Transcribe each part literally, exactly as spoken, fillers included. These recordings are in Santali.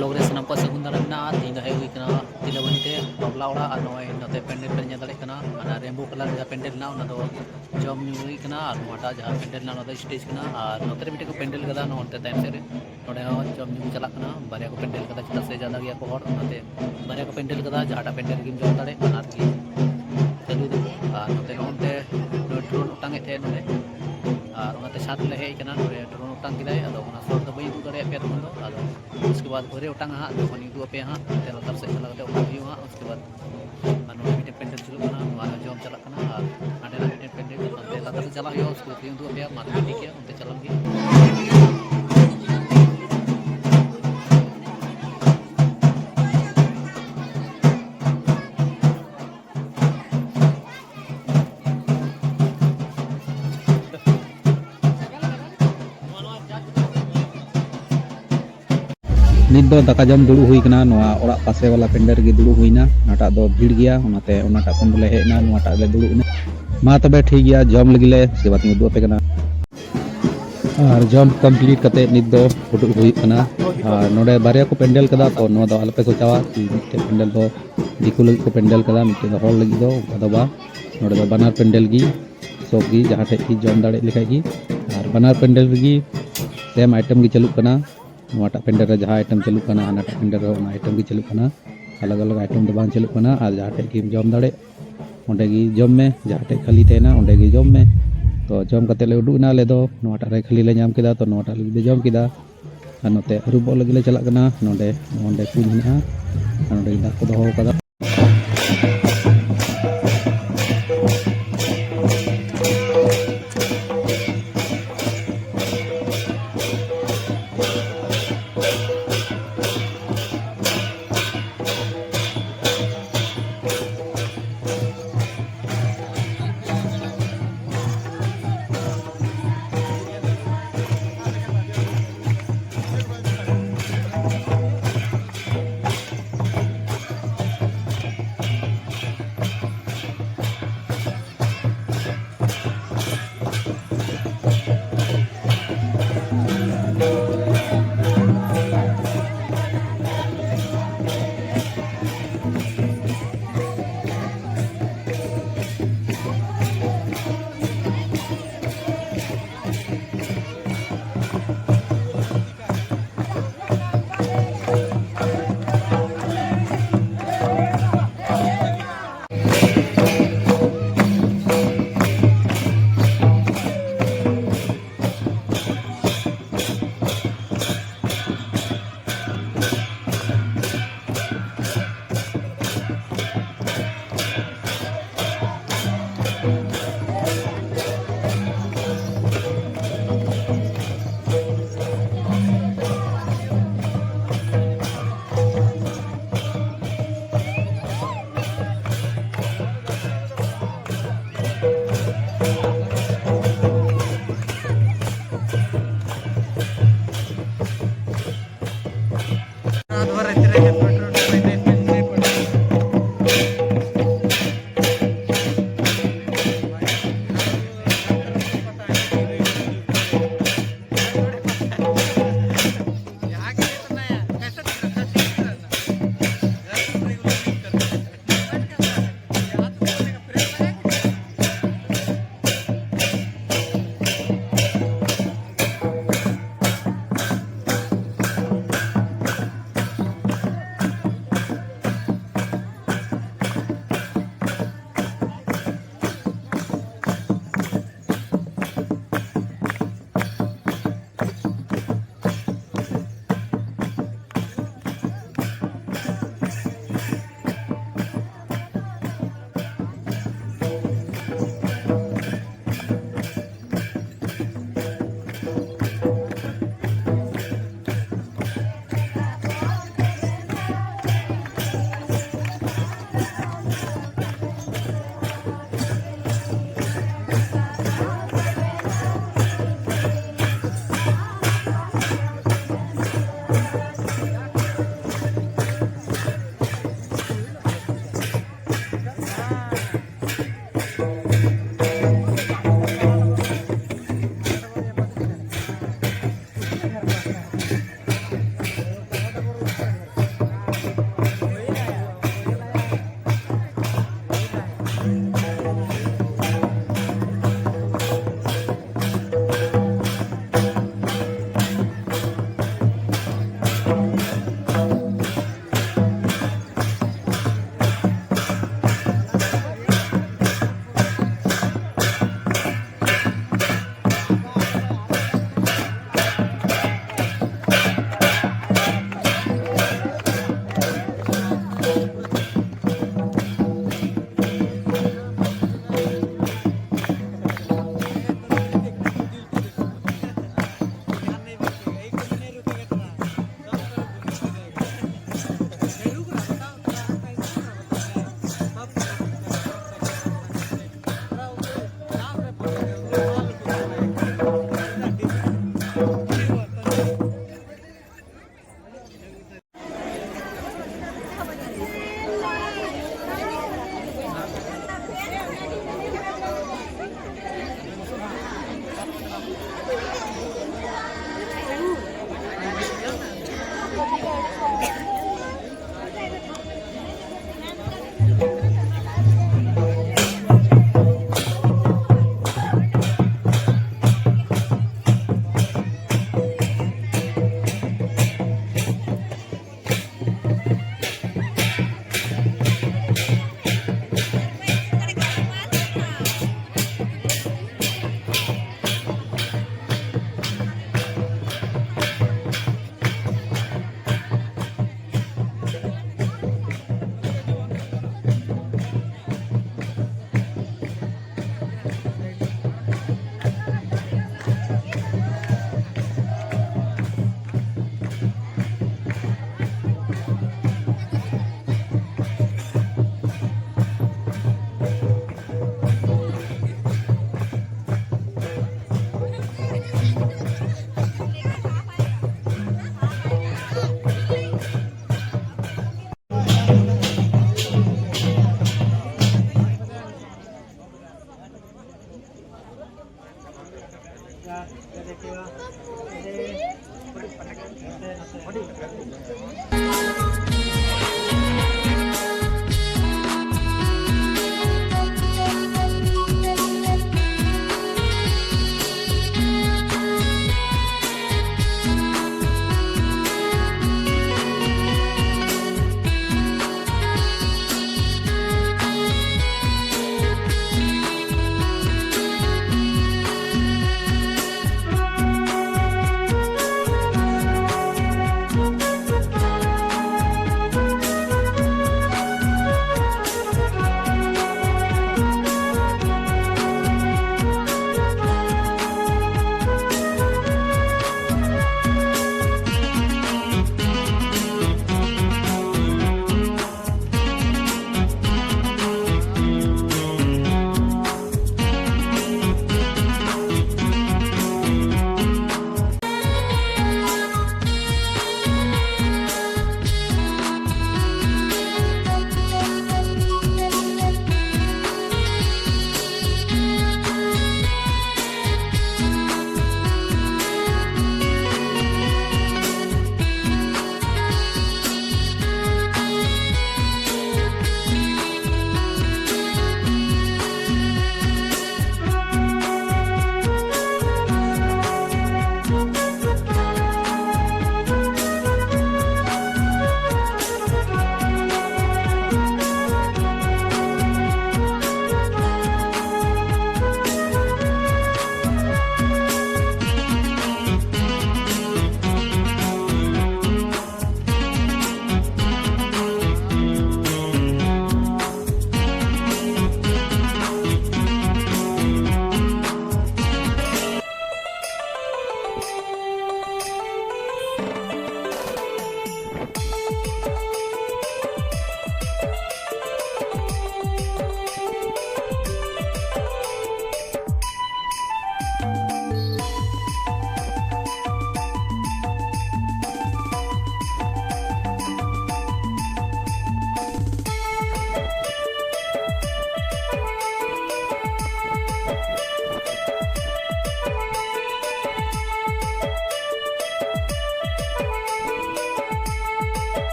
ᱵᱞᱚᱜ ᱨᱮ ᱥᱟᱱᱟᱢ ᱠᱚ ᱥᱟᱹᱜᱩᱱ ᱫᱟᱨᱟᱢ ᱢᱮᱱᱟᱜᱼᱟ᱾ ᱛᱮᱦᱮᱧ ᱫᱚ ᱦᱮᱡ ᱦᱩᱭ ᱠᱟᱱᱟ ᱛᱤᱞᱟᱹᱵᱚᱱᱤ ᱛᱮ ᱵᱟᱯᱞᱟ ᱚᱲᱟᱜ, ᱟᱨ ᱱᱚᱜᱼᱚᱭ ᱱᱚᱛᱮ ᱯᱮᱱᱰᱮᱞ ᱯᱮ ᱧᱮᱞ ᱫᱟᱲᱮᱭᱟᱜ ᱠᱟᱱᱟ, ᱚᱱᱟ ᱨᱮᱱᱵᱳ ᱠᱟᱞᱟᱨ ᱡᱟᱦᱟᱸ ᱯᱮᱱᱰᱮᱞ ᱢᱮᱱᱟᱜᱼᱟ, ᱚᱱᱟ ᱫᱚ ᱡᱚᱢ ᱧᱩ ᱦᱩᱭ ᱠᱟᱱᱟ, ᱟᱨ ᱱᱚᱣᱟᱴᱟᱜ ᱡᱟᱦᱟᱸ ᱯᱮᱱᱰᱮᱞ ᱢᱮᱱᱟᱜᱼᱟ, ᱚᱱᱟ ᱫᱚ ᱥᱴᱮᱡᱽ ᱠᱟᱱᱟ᱾ ᱟᱨ ᱱᱚᱛᱮ ᱨᱮ ᱢᱤᱫᱴᱮᱡ ᱠᱚ ᱯᱮᱱᱰᱮᱞ ᱠᱟᱫᱟ, ᱱᱚᱛᱮ ᱛᱟᱭᱚᱢ ᱥᱮᱫ ᱨᱮ, ᱱᱚᱰᱮ ᱦᱚᱸ ᱡᱚᱢ ᱧᱩ ᱪᱟᱞᱟᱜ ᱠᱟᱱᱟ᱾ ᱵᱟᱨᱭᱟ ᱠᱚ ᱯᱮᱱᱰᱮᱞ ᱠᱟᱫᱟ, ᱪᱮᱫᱟᱜ ᱥᱮ ᱡᱟᱫᱟ ᱜᱮᱭᱟ ᱠᱚ ᱦᱚᱲ, ᱚᱱᱟᱛᱮ ᱵᱟᱨᱭᱟ ᱠᱚ ᱯᱮᱱᱰᱮᱞ ᱠᱟᱫᱟ, ᱡᱟᱦᱟᱸᱴᱟᱜ ᱯᱮᱱᱰᱮᱞ ᱨᱮᱜᱮᱢ ᱡᱚᱢ ᱫᱟᱲᱮᱭᱟᱜ, ᱵᱟᱱᱟᱨ ᱜᱮ ᱪᱟᱹᱞᱩᱭ ᱫᱟᱠᱚ᱾ ᱟᱨ ᱱᱚᱛᱮ ᱱᱚᱜᱼᱚᱱᱛᱮ ᱰᱨᱳᱱ ᱚᱴᱟᱝ ᱮᱫ ᱛᱟᱦᱮᱸᱫ ᱱᱚᱰᱮ, ᱟᱨ ᱚᱱᱟᱛᱮ ᱥᱟᱛ ᱞᱮ ᱦᱮᱡ ᱠᱟᱱᱟ, ᱱᱚᱰᱮ ᱰᱨᱳᱱ ᱚᱴᱟᱝ ᱠᱮᱫᱟᱭ, ᱟᱫᱚ ᱚᱱᱟ ᱥᱚᱴ ᱫᱚ ᱵᱟᱹᱧ ᱩᱫᱩᱜ ᱫᱟᱲᱮᱭᱟᱜ ᱯᱮᱭᱟ ᱛᱚᱠᱷᱚᱱ ᱫᱚ᱾ ᱟᱫᱚ ᱩᱥᱠᱮ ᱵᱟᱫ ᱯᱚᱨᱮ ᱚᱴᱟᱝᱟ ᱦᱟᱸᱜ, ᱛᱚᱠᱷᱚᱱ ᱩᱫᱩᱜ ᱟᱯᱮᱭᱟ ᱦᱟᱸᱜ, ᱚᱱᱛᱮ ᱞᱟᱛᱟᱨ ᱥᱮᱫ ᱪᱟᱞᱟᱣ ᱠᱟᱛᱮ ᱚᱴᱟᱝ ᱦᱩᱭᱩᱜᱼᱟ ᱦᱟᱸᱜ᱾ ᱩᱥᱠᱮ ᱵᱟᱫ ᱟᱨ ᱱᱚᱰᱮ ᱢᱤᱫᱴᱮᱱ ᱯᱮᱱᱰᱮᱞ ᱪᱟᱹᱞᱩᱜ ᱠᱟᱱᱟ, ᱱᱚᱣᱟ ᱨᱮ ᱡᱚᱢ ᱪᱟᱞᱟᱜ ᱠᱟᱱᱟ, ᱟᱨ ᱦᱟᱸᱰᱮ ᱱᱟᱜ ᱢᱤᱫᱴᱮᱱ ᱯᱮᱱᱰᱮᱞ, ᱚᱱᱛᱮ ᱞᱟᱛᱟᱨ ᱥᱮᱫ ᱪᱟᱞᱟᱜ ᱦᱩᱭᱩᱜᱼᱟ, ᱩᱥᱠᱮ ᱵᱟᱫ ᱩᱫᱩᱜ ᱟᱯᱮᱭᱟ᱾ ᱢᱟ ᱛᱚᱵᱮ ᱴᱷᱤᱠ ᱜᱮᱭᱟ, ᱚᱱᱛᱮ ᱪᱟᱞᱟᱜ ᱜᱮ᱾ ᱱᱤᱛ ᱫᱚ ᱫᱟᱠᱟ ᱡᱚᱢ ᱫᱩᱲᱩᱵ ᱦᱩᱭ ᱠᱟᱱᱟ, ᱱᱚᱣᱟ ᱚᱲᱟᱜ ᱯᱟᱥᱮ ᱣᱟᱞᱟ ᱯᱮᱱᱰᱮᱞ ᱨᱮᱜᱮ ᱫᱩᱲᱩᱵ ᱦᱩᱭᱱᱟ᱾ ᱚᱱᱟᱴᱟᱜ ᱫᱚ ᱵᱷᱤᱲ ᱜᱮᱭᱟ, ᱚᱱᱟᱛᱮ ᱚᱱᱟᱴᱟᱜ ᱠᱷᱚᱱ ᱫᱚᱞᱮ ᱦᱮᱡ ᱮᱱᱟ, ᱱᱚᱣᱟᱴᱟᱜ ᱨᱮᱞᱮ ᱫᱩᱲᱩᱵ ᱮᱱᱟ᱾ ᱢᱟ ᱛᱚᱵᱮ ᱴᱷᱤᱠ ᱜᱮᱭᱟ, ᱡᱚᱢ ᱞᱟᱹᱜᱤᱫ ᱞᱮ, ᱩᱥᱠᱮ ᱵᱟᱫ ᱤᱧ ᱩᱫᱩᱜ ᱟᱯᱮ ᱠᱟᱱᱟ᱾ ᱟᱨ ᱡᱚᱢ ᱠᱚᱢᱯᱞᱤᱴ ᱠᱟᱛᱮ ᱱᱤᱛ ᱫᱚ ᱩᱰᱩᱠ ᱦᱩᱭᱩᱜ ᱠᱟᱱᱟ᱾ ᱟᱨ ᱱᱚᱰᱮ ᱵᱟᱨᱭᱟ ᱠᱚ ᱯᱮᱱᱰᱮᱞ ᱠᱟᱫᱟ, ᱛᱚ ᱱᱚᱣᱟ ᱫᱚ ᱟᱞᱚᱯᱮ ᱥᱚᱪᱟᱣᱟ ᱠᱤ ᱢᱤᱫᱴᱮᱡ ᱯᱮᱱᱰᱮᱞ ᱫᱚ ᱫᱤᱠᱩ ᱞᱟᱹᱜᱤᱫ ᱠᱚ ᱯᱮᱱᱰᱮᱞ ᱠᱟᱫᱟ, ᱢᱤᱫᱴᱮᱡ ᱫᱚ ᱦᱚᱲ ᱞᱟᱹᱜᱤᱫ ᱫᱚ, ᱚᱱᱠᱟ ᱫᱚ ᱵᱟᱝ᱾ ᱱᱚᱰᱮ ᱫᱚ ᱵᱟᱱᱟᱨ ᱯᱮᱱᱰᱮᱞ ᱜᱮ, ᱥᱚᱵ ᱜᱮ ᱡᱟᱦᱟᱸ ᱴᱷᱮᱡ ᱜᱮ ᱡᱚᱢ ᱫᱟᱲᱮᱜ ᱞᱮᱠᱷᱟᱡ ᱜᱮ᱾ ᱟᱨ ᱵᱟᱱᱟᱨ ᱯᱮᱱᱰᱮᱞ ᱨᱮᱜᱮ ᱥᱮᱢ ᱟᱭᱴᱮᱢ ᱜᱮ ᱪᱟᱹᱞᱩᱜ ᱠᱟᱱᱟ᱾ ᱱᱚᱣᱟᱴᱟᱜ ᱯᱮᱱᱰᱮᱞ ᱨᱮ ᱡᱟᱦᱟᱸ ᱟᱭᱴᱮᱢ ᱪᱟᱹᱞᱩᱜ ᱠᱟᱱᱟ, ᱦᱟᱱᱟᱴᱟᱜ ᱯᱮᱱᱰᱮᱞ ᱨᱮ ᱚᱱᱟ ᱟᱭᱴᱮᱢ ᱜᱮ ᱪᱟᱹᱞᱩᱜ ᱠᱟᱱᱟ᱾ ᱟᱞᱟᱜᱽ ᱟᱞᱟᱜᱽ ᱟᱭᱴᱮᱢ ᱫᱚ ᱵᱟᱝ ᱪᱟᱹᱞᱩᱜ ᱠᱟᱱᱟ᱾ ᱟᱨ ᱡᱟᱦᱟᱸ ᱴᱷᱮᱡ ᱜᱮᱢ ᱡᱚᱢ ᱫᱟᱲᱮᱜ, ᱚᱸᱰᱮ ᱜᱮ ᱡᱚᱢ ᱢᱮ, ᱡᱟᱦᱟᱸ ᱴᱷᱮᱡ ᱠᱷᱟᱹᱞᱤ ᱛᱟᱦᱮᱱᱟ ᱚᱸᱰᱮ ᱜᱮ ᱡᱚᱢ ᱢᱮ᱾ ᱛᱚ ᱡᱚᱢ ᱠᱟᱛᱮ ᱞᱮ ᱩᱰᱩᱠ ᱮᱱᱟ ᱟᱞᱮ ᱫᱚ᱾ ᱱᱚᱣᱟᱴᱟᱜ ᱨᱮ ᱠᱷᱟᱹᱞᱤ ᱞᱮ ᱧᱟᱢ ᱠᱮᱫᱟ, ᱛᱚ ᱱᱚᱣᱟᱴᱟᱜ ᱞᱟᱹᱜᱤᱫ ᱞᱮ ᱡᱚᱢ ᱠᱮᱫᱟ᱾ ᱟᱨ ᱱᱚᱛᱮ ᱟᱹᱨᱩᱵᱚᱜ ᱞᱟᱹᱜᱤᱫ ᱞᱮ ᱪᱟᱞᱟᱜ ᱠᱟᱱᱟ᱾ ᱱᱚᱰᱮ, ᱱᱚᱰᱮ ᱠᱩᱧ ᱢᱮᱱᱟᱜᱼᱟ, ᱟᱨ ᱱᱚᱰᱮ ᱜᱮ ᱫᱟᱜ ᱠᱚ ᱫᱚᱦᱚ ᱠᱟᱫᱟ᱾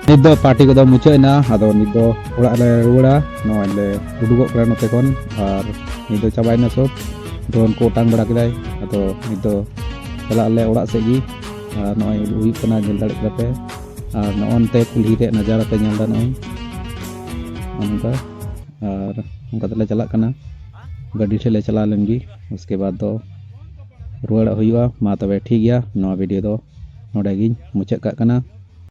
ᱱᱤᱛ ᱫᱚ ᱯᱟᱨᱴᱤ ᱠᱚᱫᱚ ᱢᱩᱪᱟᱹᱫ ᱮᱱᱟ᱾ ᱟᱫᱚ ᱱᱤᱛ ᱫᱚ ᱚᱲᱟᱜ ᱞᱮ ᱨᱩᱣᱟᱹᱲᱟ᱾ ᱱᱚᱜᱼᱚᱭ ᱞᱮ ᱩᱰᱩᱠᱚᱜ ᱠᱟᱱᱟ ᱱᱚᱛᱮ ᱠᱷᱚᱱ᱾ ᱟᱨ ᱱᱤᱛ ᱫᱚ ᱪᱟᱵᱟᱭᱮᱱᱟ ᱥᱚᱵ᱾ ᱰᱨᱳᱱ ᱠᱚ ᱚᱴᱟᱝ ᱵᱟᱲᱟ ᱠᱮᱫᱟᱭ᱾ ᱟᱫᱚ ᱱᱤᱛ ᱫᱚ ᱪᱟᱞᱟᱜ ᱟᱞᱮ ᱚᱲᱟᱜ ᱥᱮᱫ ᱜᱮ᱾ ᱟᱨ ᱱᱚᱜᱼᱚᱭ ᱩᱰᱩᱠ ᱦᱩᱭᱩᱜ ᱠᱟᱱᱟ, ᱧᱮᱞ ᱫᱟᱲᱮᱭᱟᱜ ᱠᱟᱱᱟ ᱯᱮ᱾ ᱟᱨ ᱱᱚᱜᱼᱚ ᱱᱚᱛᱮ ᱠᱩᱞᱦᱤ ᱨᱮᱭᱟᱜ ᱱᱟᱡᱟᱨᱟ ᱯᱮ ᱧᱮᱞ ᱮᱫᱟ ᱱᱚᱜᱼᱚᱭ ᱱᱚᱝᱠᱟ᱾ ᱟᱨ ᱚᱱᱠᱟ ᱛᱮᱞᱮ ᱪᱟᱞᱟᱜ ᱠᱟᱱᱟ, ᱜᱟᱹᱰᱤ ᱴᱷᱮᱡ ᱞᱮ ᱪᱟᱞᱟᱣ ᱞᱮᱱ ᱜᱮ᱾ ᱩᱥᱠᱮ ᱵᱟᱫ ᱫᱚ ᱨᱩᱣᱟᱹᱲᱚᱜ ᱦᱩᱭᱩᱜᱼᱟ᱾ ᱢᱟ ᱛᱚᱵᱮ ᱴᱷᱤᱠ ᱜᱮᱭᱟ, ᱱᱚᱣᱟ ᱵᱷᱤᱰᱤᱭᱳ ᱫᱚ ᱱᱚᱰᱮ ᱜᱤᱧ ᱢᱩᱪᱟᱹᱫ ᱠᱟᱜ ᱠᱟᱱᱟ᱾